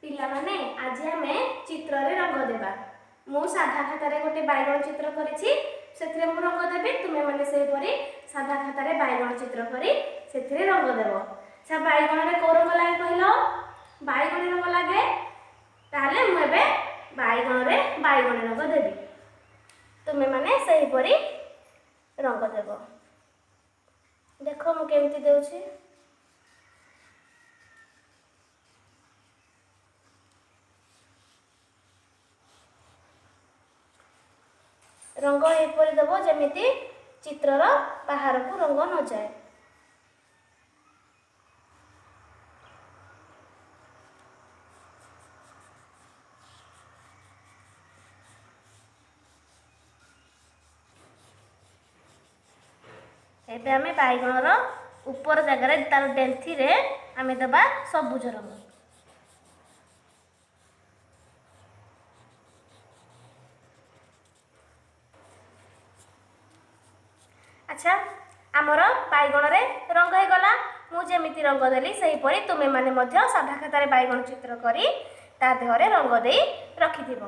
ପିଲାମାନେ, ଆଜି ଆମେ ଚିତ୍ରରେ ରଙ୍ଗ ଦେବା। ମୁଁ ସାଧା ଖାତାରେ ଗୋଟେ ବାଇଗଣ ଚିତ୍ର କରିଛି, ସେଥିରେ ମୁଁ ରଙ୍ଗ ଦେବି। ତୁମେମାନେ ସେହିପରି ସାଧା ଖାତାରେ ବାଇଗଣ ଚିତ୍ର କରି ସେଥିରେ ରଙ୍ଗ ଦେବ। ଆଚ୍ଛା, ବାଇଗଣରେ କୋଉ ରଙ୍ଗ ଲାଗେ କହିଲ? ବାଇଗଣୀ ରଙ୍ଗ ଲାଗେ। ତାହେଲେ ମୁଁ ଏବେ ବାଇଗଣରେ ବାଇଗଣୀ ରଙ୍ଗ ଦେବି, ତୁମେମାନେ ସେହିପରି ରଙ୍ଗ ଦେବ। ଦେଖ ମୁଁ କେମିତି ଦେଉଛି। ରଙ୍ଗ ଏପରି ଦେବ ଯେମିତି ଚିତ୍ରର ବାହାରକୁ ରଙ୍ଗ ନଯାଏ। ଏବେ ଆମେ ବାଇଗଣର ଉପର ଜାଗାରେ ତାର ଡେନ୍ଥିରେ ଆମେ ଦେବା ସବୁଜ ରଙ୍ଗ। ଆଚ୍ଛା, ଆମର ବାଇଗଣରେ ରଙ୍ଗ ହେଇଗଲା। ମୁଁ ଯେମିତି ରଙ୍ଗ ଦେଲି, ସେହିପରି ତୁମେମାନେ ମଧ୍ୟ ସାଧା ଖାତାରେ ବାଇଗଣ ଚିତ୍ର କରି ତା ଦେହରେ ରଙ୍ଗ ଦେଇ ରଖିଥିବ।